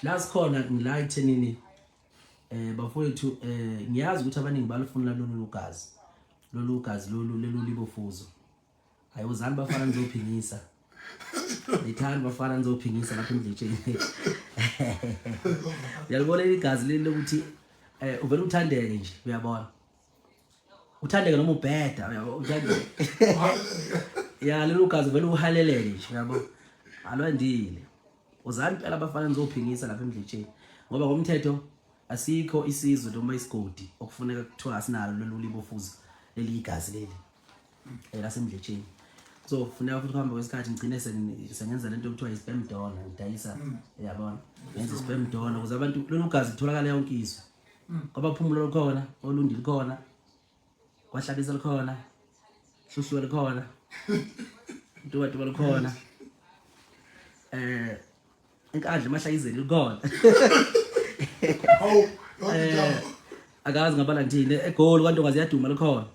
La sikhona ngila ekuthenini bafowethu, ngiyazi ukuthi abaningi balufuna lolu lugazi. Lolu gazi lolu lelu libofuzo. Hayi, uzani bafana nizophingisa. Lithani bafana nizophingisa lapha emdletsheni. Uyalibona igazi leli lokuthi uvela uthandeke nje, uyabona. Uthandeke noma ubheda, uyabo, uthandeke. Ya, lolu gazi uvela uhaleleke nje, uyabo. Alwandile. Uzani impela abafana nizophingisa lapha emdletsheni. Ngoba ngomthetho asikho isizwe noma isigodi okufuneka kuthiwa asinalo lolu libofuzo leli igazi leli lasemdletsheni. So funeka futhi kuhamba kwesikhathi ngigcine sengenza lento okuthiwa i-sperm donor, ngidayisa, uyabona, ngenza i-sperm donor ukuze abantu lolu gazi litholakale yonke izwe. Kwabaphumulo lukhona, olundi likhona, kwahlabisa likhona, hluhluwe likhona, ntubatuba likhona, enkandla emahlayizeni likhona. Hawu, yonke indawo. Akazi ngabala ngithini, eGoli kwantokazi yaduma likhona.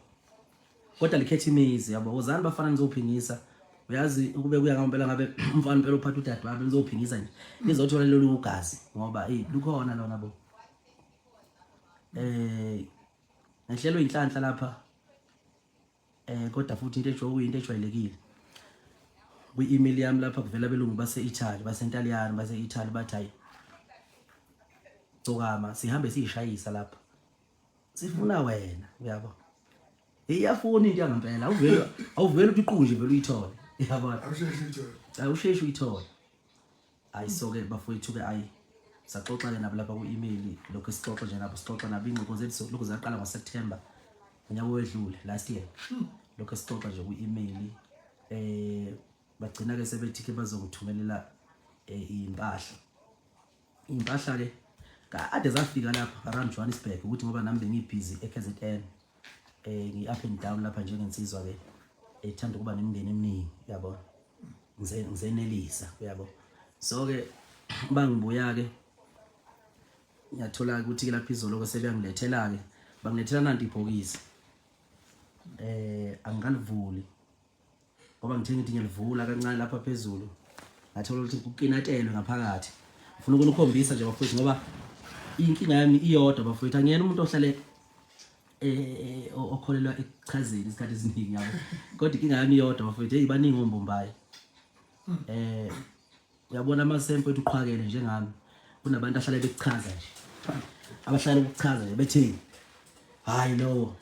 Kodwa likhetha imizi, yabo. Uzani bafana nizophingisa. Uyazi ukube kuya ngempela ngabe umfana impela uphatha udade wami nizophingisa nje. Nizothola lolu gazi ngoba hey lukhona lona bo. Ngehlelo inhlanhla lapha. Kodwa futhi into ejwayelekile, into ejwayelekile. Kwi-email yami lapha kuvela abelungu base-Italy, baseNtaliyane, base-Italy bathi hayi. Gcokama sihambe siyishayisa lapha. Sifuna wena, uyabo. Iyafuna into yangempela, awuvele uthi uqunje vele uyithole. Uyabona? Awusheshe uyithole. Awusheshe uyithole. Ayi so ke bafowethu ke ayi saxoxa ke nabo lapha ku-email, lokho sixoxa nje nabo, sixoxa nabo ingxoxo zethu lokho zaqala ngoSeptember unyaka owedlule, last year. Lokho sixoxa nje ku-email, bagcina ke sebethi ke bazongithumelela impahla. Impahla ke kade zafika lapha around Johannesburg, ukuthi ngoba nami bengibhizi e-KZN, ngi up and down lapha njengensizwa ke ethanda ukuba nemindeni eminingi, uyabona, ngizenelisa, uyabo. So ke bangibuya ke ngiyathola ukuthi ke lapha izolo ke sebeyangilethela ke, bangilethela nanti ibhokisi. Angikalivuli ngoba ngithe ngithi ngiyalivula kancane lapha phezulu, ngathola ukuthi kukinatelwe ngaphakathi. Ngifuna ukunikhombisa nje bafowethu ngoba inkinga yami iyodwa bafowethu, angiyena umuntu ohlale okholelwa ekuchazeni isikhathi esiningi, yabo, kodwa inkinga yami iyodwa bafowethu. Hey, baningi ombombayi. Uyabona amasempo ethu uqhwakele njengami, kunabantu ahlale bekuchaza nje, abahlale bekuchaza nje bethi hayi lo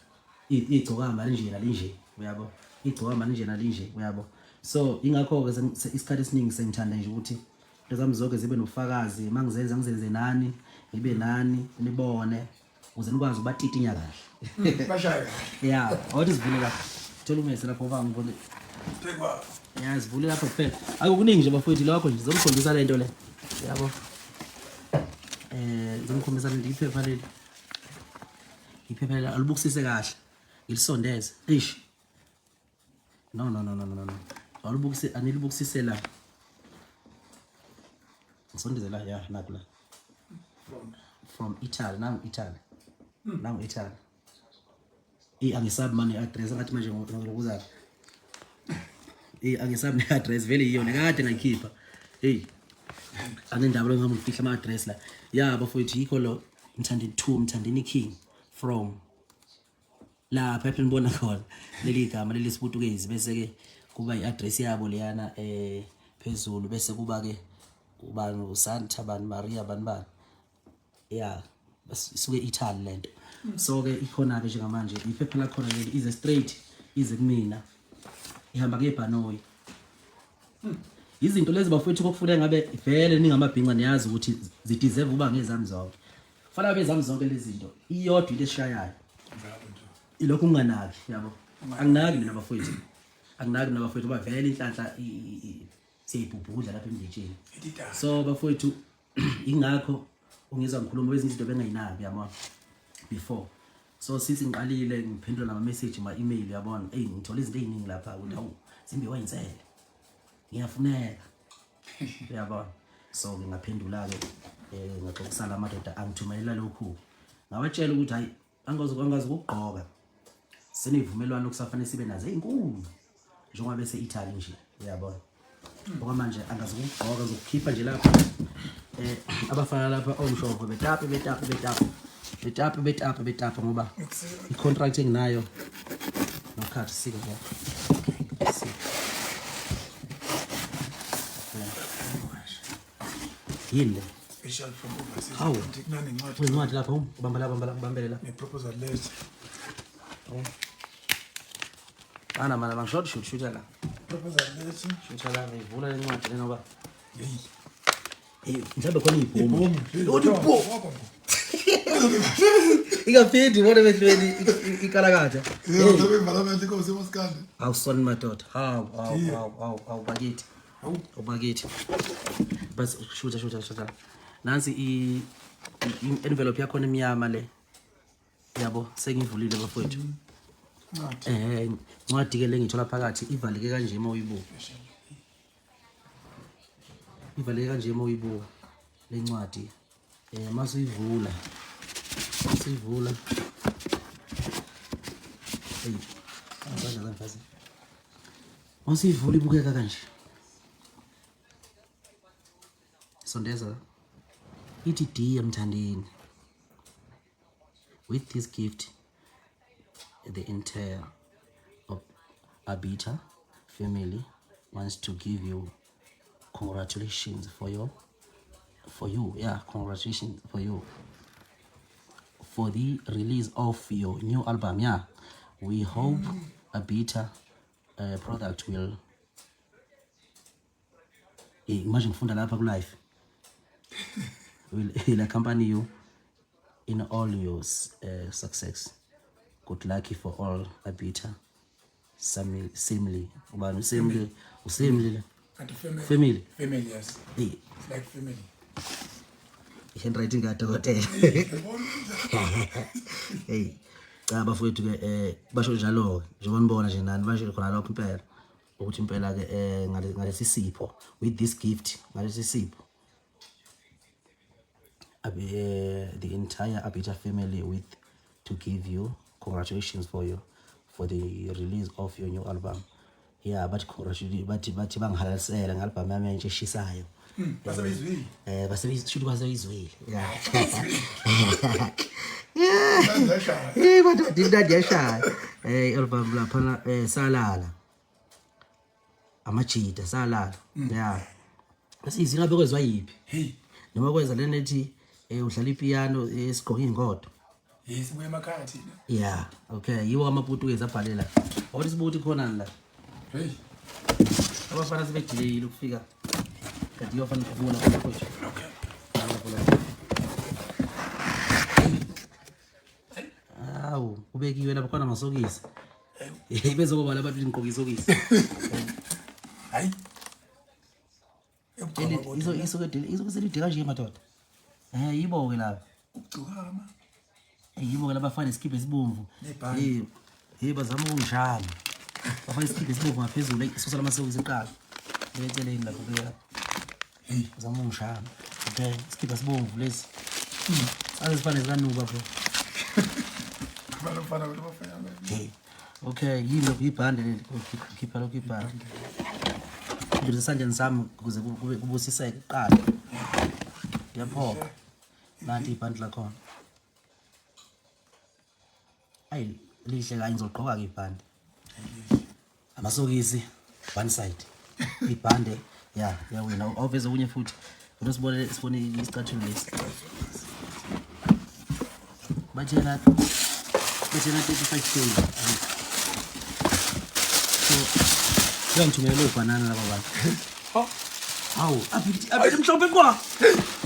igcokama linje nalinje, uyabo, igcokama linje nalinje, uyabo. So ingakho ke isikhathi esiningi sengithanda nje ukuthi into zami zonke zibe nobufakazi. Mangizenza ngizenze nani, ngibe nani, nibone ukuze nikwazi ukubatitinya kahle. Bashaya kahle. Ya, awuthi sivule lapha, thola umese lapho ngoba ngibone. Phekwa. Ya, sivule lapha kuphela. Akukuningi nje bafowethu, lokho nje zomkhombisa lento le, yabo. Ngizomkhombisa lento, iphepha leli, iphepha leli alibukisise kahle, ngilisondeze. Eish, no no no no no no, awulibukise, anilibukisise la, ngisondeze la. Ya, naku la. From Italy, nangu Italy, nangu Italy. Eh, angisabi manje i-address, ngathi manje ngokuzayo. Eh, angisabi ne-address vele, iyona kade ngayikhipha. Hey, anendaba lo, ngifihla ama-address la. Ya bafowethu, yikho lo Mthandeni 2, Mthandeni King, from lapha ephi nibona khona leli gama leli siputukezi, bese ke kuba i-address yabo leyana phezulu, bese kuba ke ubani, uSanta bani, Maria bani bani. Ya, isuke Italy lento. So ke ikhona ke njengamanje iphepha lakhona leli, ize straight ize kumina, ihamba ngebhanoyi. Izinto lezi bafowethu kokufuneka ngabe vele ningamabhinca niyazi ukuthi zideserve uba ngezami zonke, fanele bezami zonke lezi zinto. Iyodwa into esishayayo ilokhu unganaki, yabo. Anginaki mina bafowethu, anginaki mina bafowethu, ngoba vele inhlanhla siyayibhubhudla lapha emdletsheni. So bafowethu, ingakho ungizwa ngikhuluma kwezinye izinto bengayinaki, yabona, before. So since ngiqalile ngiphendula nama-message, ma-email, yabona, eyi ngithola izinto ey'ningi lapha ukuthi hawu, zimbiwa yinsele, ngiyafuneka, uyabona. So ngingaphendula-ke ngaxoxisana amadoda angithumelela lokhu, ngawatshela ukuthi hayi, angazi ukugqoka, senivumelwano kusafanele sibe nazo ey'nkulu njengoba bese Italy nje, uyabona. Ngoba manje angazi ukugqoka, ngizokukhipha nje lapha. Abafana lapha omshovo betape betape betape betape betape betape ngoba i-contract enginayo nokhathi sika ke. Sika. Yini le? Special from overseas. Hawu. Kunanencwadi. Kunencwadi lapha, ubamba la, bamba la, ubambele la. Ne-proposal letter. Ana mana mangisho shoot shoot la. Proposal letter. Shoot la, ngivula le ncwadi le ngoba Hey. hey, mhlawumbe khona ibhomu. Ibhomu. Uthi bo. Ingafidi bona emehlweni ikalakatha. Yebo, ngivala amehlo inkosi emasikandi. Awusona madoda. Hawu, hawu, hawu, hawu, hawu bakithi. Hawu. Bakithi. Bas shoot shoot shoot. Nansi i envelope yakho emnyama le. Yabo, sengivulile bafowethu. Ncwadi. Incwadi ke le ngithola phakathi ivaleke kanje uma uyibuka. Ivaleke kanje uma uyibuka le ncwadi. Masuyivula. Masuyivula. Hey, angizange ngifase. Masuyivula ibukeka kanje. Sondeza. Ithi dear Mthandeni. With this gift, the entire of Abita family wants to give you congratulations for your, for you, yeah, congratulations for you for the release of your new album. Yeah, we hope Abita product will. Hey, imagine ngifunda lapha ku live. Will accompany you in all your success. Good luck for all Abita. Samly. Ubani uSamly? uSamly le. Kanti family. Family. Family, yes. Hey. It's like family. Handwriting kadokotela. Hey. Cha bafowethu ke basho njalo njengoba nibona nje nani basho khona lokho impela ukuthi impela ke ngalesi sipho, with this gift, ngalesi sipho the entire Abita family with to give you congratulations for you for the release of your new album. Yeah, but congratulations, but bangihalalisela ngalbum yami entsha eshisayo. Basebeyizwile. Basebeyizwile, basebeyizwile. Yeah. Yashaya. But imnandi yashaya. Album lapha salala. Amajita salala. Yeah. Bese ngabe kwezwa yiphi? Hey. Noma kwenza lena ethi udlala ipiano esigqoka ingodo. Yes, sibuye emakhaya thina. Yeah, okay. Yiwo amaPutukezi abhalela. Awuthi sibuthi khona la. Hey. Abafana sebedelayile ukufika. Kanti iyofana ukuvula khona mfowethu. Okay. Awu, kubekiwe lapha khona amasokisi. Hey, bezokuba labantu ngigqoka isokisi. Hayi. Iso elide kanje madoda. Yibo ke lapha. Ukugcokama. Yibo ke labafana isikibha esibomvu. Nebhandi. Hey, bazama ukungishaya. Bafana isikibha esibomvu ngaphezulu, isusa lamasokisi eqala. Eceleni lapho ke. Hey, bazama ukungishaya. Okay, isikibha esibomvu lesi. Azifane zikanuba bro. Abafana bafana. Hey. Okay, yini lokhu ibhande leli? Khipha lokhu ibhande. Ngidlulisa esandleni sami ukuze kube kubusiseke kuqala. Ngiyaphoqa. Nanti ibhande lakhona. Ayi, lihle kanye ngizogqoka ke ibhande. Amasokisi one side. Ibhande ya yawina. Awuveze okunye futhi. Ufuna sibone sifone isicathulo lesi. Batshela 35K. So ngiyangithumela ubhanana laba bantu. Hawu, abithi mhlophe kwa.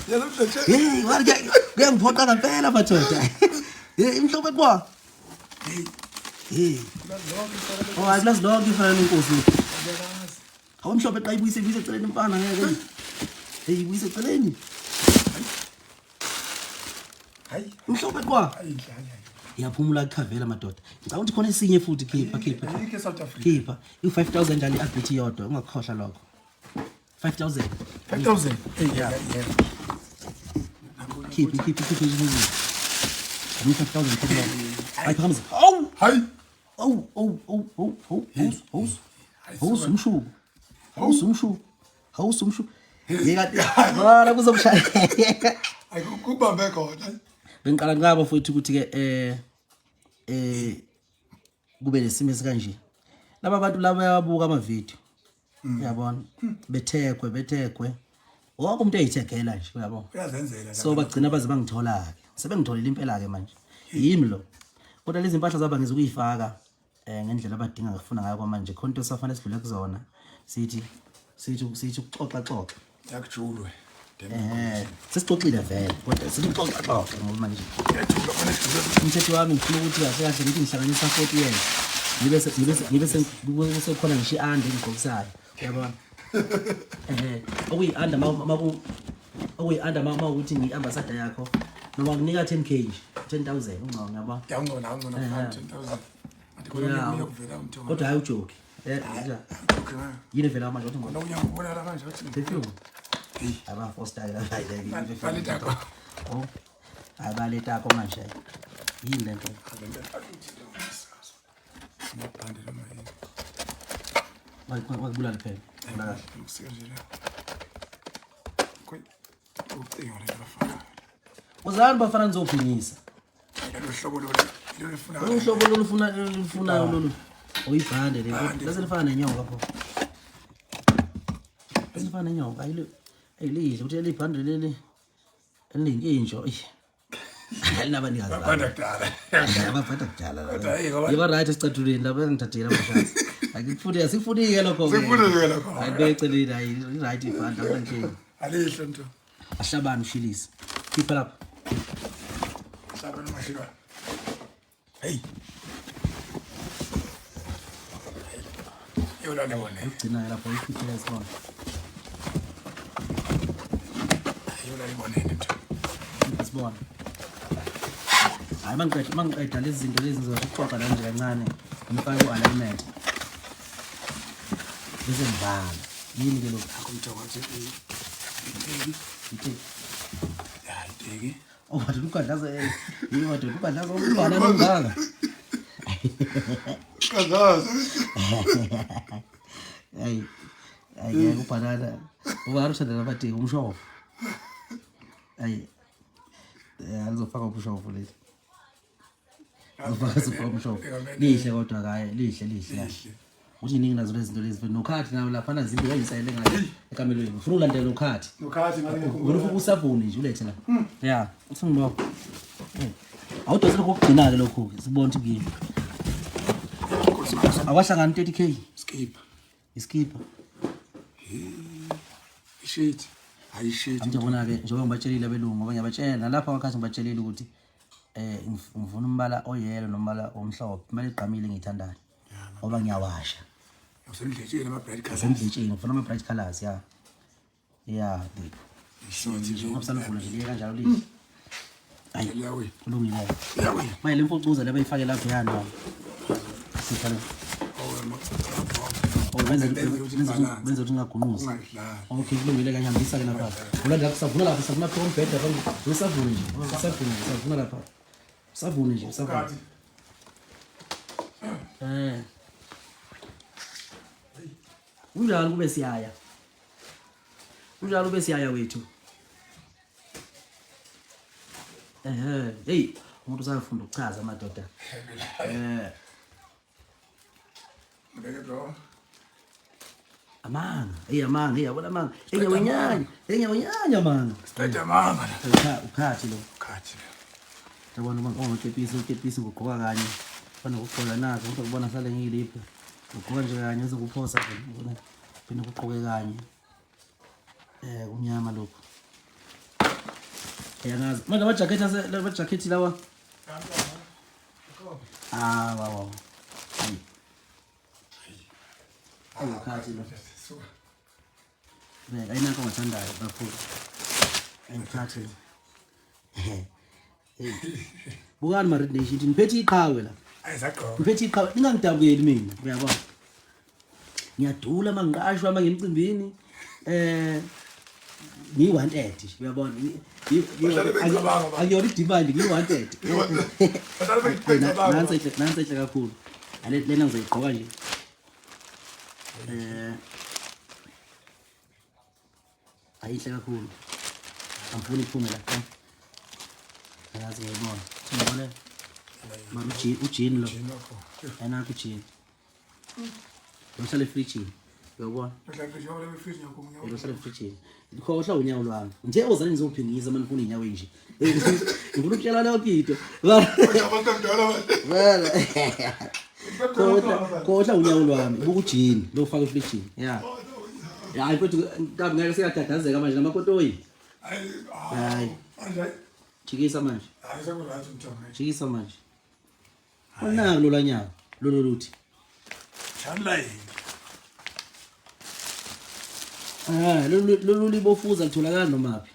Yena mhlophe. Hey, wani kuyangiphoqa ngempela madoda. Hey, imhlophe kwa. Hey. Oh, akulazi lonke ifana nenkosi. Hawu mhlophe xa ibuyise ibuyise eceleni mfana ngeke. Hey, ibuyise eceleni. Hayi. Mhlophe kwa. Hayi, hayi. Iyaphumula kukhavela madoda. Ngicabanga ukuthi khona esinye futhi khipha khipha. Ayikho eSouth Africa. Khipha. I-5000 njalo i-update iyodwa, ungakhohlwa lokho. 5000. 5000. Hey, yeah, yeah. Khipha khipha khipha nje. 5000 khipha. Hayi phakamisa. Awu! Hayi. Awu, awu, awu, awu, awu, awu, awu. Awu umshuku. Awu umshuku. Awu umshuku. Yeka bana kuzokushaya. Ayi kubambe khona. Bengiqala ngabo futhi ukuthi ke kube nesimo esikanje. Laba bantu laba bayabuka ama video. Uyabona? Bethekwe bethekwe. Wonke umuntu eyithegela nje uyabona. Uyazenzela. So bagcina baze bangithola ke. Sebengitholile impela ke manje. Yimi lo. Kodwa lezi mpahla zaba ngizukuyifaka ngendlela abadinga ngifuna ngayo kwamanje. Khona into safanele sidlule kuzona. Sithi sithi sithi ukuxoxa xoxa. Yakujulwe. Sesixoxile vele kodwa sithi ukuxoxa xoxa ngoba manje Yajula khona ejule. Umthetho wami ngifuna ukuthi kahle kahle ngithi ngihlanganisa 40 years. Ngibe ngibe sekukhona ngisho i-under engigqokisayo. Uyabona? Okuyi-under maku okuyi-under ma ukuthi ngi-ambassador yakho noma nginika 10K nje 10,000 ungcono uyabona? Ya ungcono ungcono 10,000. Athi khona okunye kuvela umtho. Kodwa hayi ujoke. Nje. Okay. Yini vela manje uthi ngona. Khona okunye ngibona la manje uthi Perfume. Hey. Aba four star la hayi. Baletako. Oh. Hayi baletako manje. Yini lento? Amabhande noma yini. Wakubulala phela. Bula kahle. Ukusika nje la. Kwe ucingo lento bafana. Uzani bafana nizophingisa. Lolu hlobo lolu lolufuna. Lolu hlobo lolufuna lufunayo lolu. Oyibhande le. Ibhande. Lase lifana nenyoka pho. Lase lifana nenyoka ayilo. Ayilihle ukuthi leli bhande leli elinkintsho. Alinabanikazi. Bafana kudala. Abafana kudala. Kodwa, hey, ngoba- Yiba right esicathulweni lapha engithathela amashansi. Akufuni asifuni ke lokho. Sikufuni ke lokho. Hayi beceleni hayi right ibhande akunankinga. Alihle nto. Ahlabani ushilisi. Khipha lapha. Hlaba noma shika. Hey. Yola libone. Ugcina lapho ikhiphela isibona. Yola libone nto. Sibona. Hayi mangiqeda lezi zinto lezi ngizoxoxa la nje kancane. Ngifake u-alignment. Bese ngivala. Yini ke lokhu? Akumthokoze iteki. Iteki. Ya iteki. Oh, madoda ugadlaza yini madoda ugadlaza umbala ongaka. Qadaza. Hayi. Hayi ngeke ubhanana. Ubani ushada nabateki umshovo. Hayi. Alizofaka umshovo leli. Uzofaka umshovo. Lihle kodwa kaye, lihle lihle. Lihle. Uthi iningi nazo lezi zinto lezi nokhathi nawe lapha nazinto kayisayele ngayo ekamelweni. Ufuna ulandela nokhathi. Nokhathi ngale Wena ufuna usavuni nje ulethe la. Ya, usungibona. Awudose lokho okugcina ke lokhu sibone ukuthi kuyini. Akwahlangani 30K Skip. iskipha. Ishit. Hayi shit. Ngiyabona ke njengoba ngibatshelile abelungu ngoba ngiyabatshela nalapha wakhathi ngibatshelile ukuthi ngifuna umbala oyelo nombala omhlophe, imali egqamile engiyithandayo. Ngoba ngiyawasha. Usemdletsheni ama bright colors. Usemdletsheni ngifuna ama bright colors ya. Ya, the. Ishit nje. Ngoba saluvula nje liye kanjalo lihle. Hayi. Liyawe. Kulungile. Liyawe. Manje le mfucuza le bayifake lapha yani wami. Sifane. Oh, Oh, benza benza ukuthi ngingagunquzi. Ungadlali. Okay, kulungile kanye hambisa ke lapha. Vula lapha savuna lapha savuna pha umbheda lapha. Usavune nje. Usavune nje, savuna lapha. Usavune nje, usavune. Unjani kube siyaya? Unjani kube siyaya wethu? Hey, umuntu usafunda ukuchaza amadoda. Ngeke bro. Amanga, hey amanga, hey yabona amanga. Hey ngiyawunyanya, hey ngiyawunyanya amanga. Siqeda amanga la. Ukhathi lo. Ukhathi. Yabona uma ongakepisi, ukepisi ngugqoka kanye. Fanele ukugqoka nakho, kodwa kubona sale ngiliphi. Ugqoka nje kanye uzokuphosa nje, ubona. Phinde ukugqoke kanye. Kumnyama lokho. Angazi. Manje ama jacket ase lama jacket lawa. Ah, wow wow. Hayi. Ukhathi lo. Beka ayinakho ngathandayo kakhulu. Ayikhathi. Hey. Bukani ma Red Nation ngiphethe iqhawe la. Ayisagqoka. Ngiphethe iqhawe ningangidabukeli mina, uyabona. Ngiyadula mangiqashwa mangimcimbini. Ngi-wanted, uyabona. Bahlale bengicabanga ba. Akuyona i-demand, ngi-wanted. Bahlale bengicabanga. Nansi enhle, nansi enhle kakhulu. Ale lena ngizoyigqoka nje. Ayihle kakhulu. Angifuni iphume la. Ayazi ngiyibona. Ngibone. Mara ujini ujini lo. Ayinakho ujini. Lohlala efrijini. Uyabona? Lohlala efrijini. Khohlwa unyawo lwami. Nje ozani ngizophingisa uma nifuna inyawo enje. Ngifuna ukutshela lonke into. Vele. Khohlwa unyawo lwami. Buka ujini lo ufaka efrijini. Yeah. Hayi mfethu nkabi ngeke seyadadazeka manje namakotoyi. Hayi. Jikisa manje. Hayi sekuright mntwana. Jikisa manje. Unako lola nyawo lolo luthi. Shanla yini? Ah, lolu lolu libofuza litholakala nomaphi?